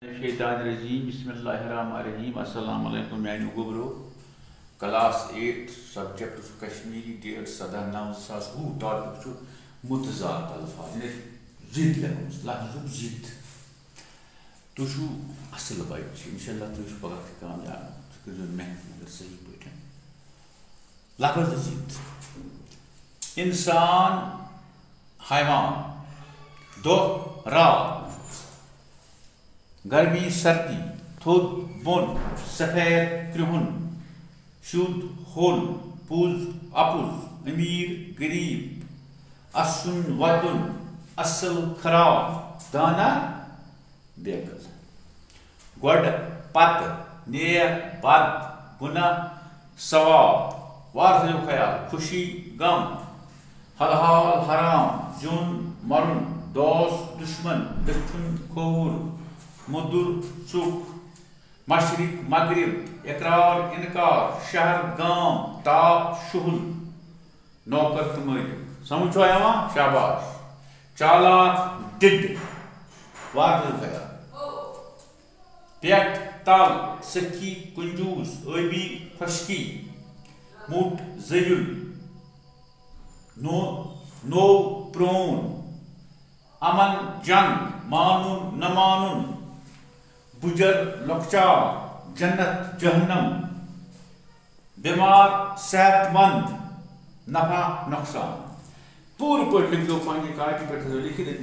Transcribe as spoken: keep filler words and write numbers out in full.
الشیطان الرجیم، بسم اللہ الرحمن الرحیم۔ السلام علیکم میانیو گوبرو۔ کلاس ایٹ، سبجیکٹ چھُ کشمیری، ڈیٹ سداہ نو زٕ ساس وُہ، ٹاپک چھُ متضاد الفاظ، یعنی ضد لیکھمٕژ، لفظُک ضد۔ تُہۍ چھِو اصل بچہِ، انشاءاللہ تُہۍ چھِو پگاہ تہِ کامیاب۔ تُہۍ کٔرزیو محنت مگر صحیح پٲٹھۍ۔ لفظ ضد۔ انسان، حیوان، دۄہ، راتھ، گرمی، سردی، تھوٚد، بۄن، سفید، کرٛہُن، شُد، ہوٚل، پوٚز، اَپُز، أمیٖر، غریٖب، اَسُن، وَدُن، اَصٕل، خراب، دانا، بیقل۔ گۄڈٕ، پتہٕ، نیک، بد، گناہ، ثواب، وارٕ تھٲیِو خیال، خوشی، غم، حلال، حرام، زیُن، مرُن، دوست، دشمن، دٔچھُن، کھووُر، مٔدُر، ژوٚک، مشرق، مغرب، اقرار، انکار، شہر، گام، تاپھ، شُہُل، نوکر تہٕ مٲلِک۔ سمجھ چھوا یِوان؟ شاباش۔ چالاک، ڈِڈ، وارٕ تھٲیِو خیال۔ پٮ۪ٹھ، تل، سخی، کنجوس، ٲبی، خۄشکی، موٚٹ، ذٔلیُل، نو-، نوٚو، پرٛون، امن، جنگ، مانُن، نہ مانُن، بُجر، لۄکچار، جنت، جہنم، بٮ۪مار، صحت مند، نفع، نۄقصان۔ پوٗرٕ پٲٹھۍ لیکھزیو پننہِ کاپی پٮ۪ٹھ، تھٲیزیو لیکھِتھ۔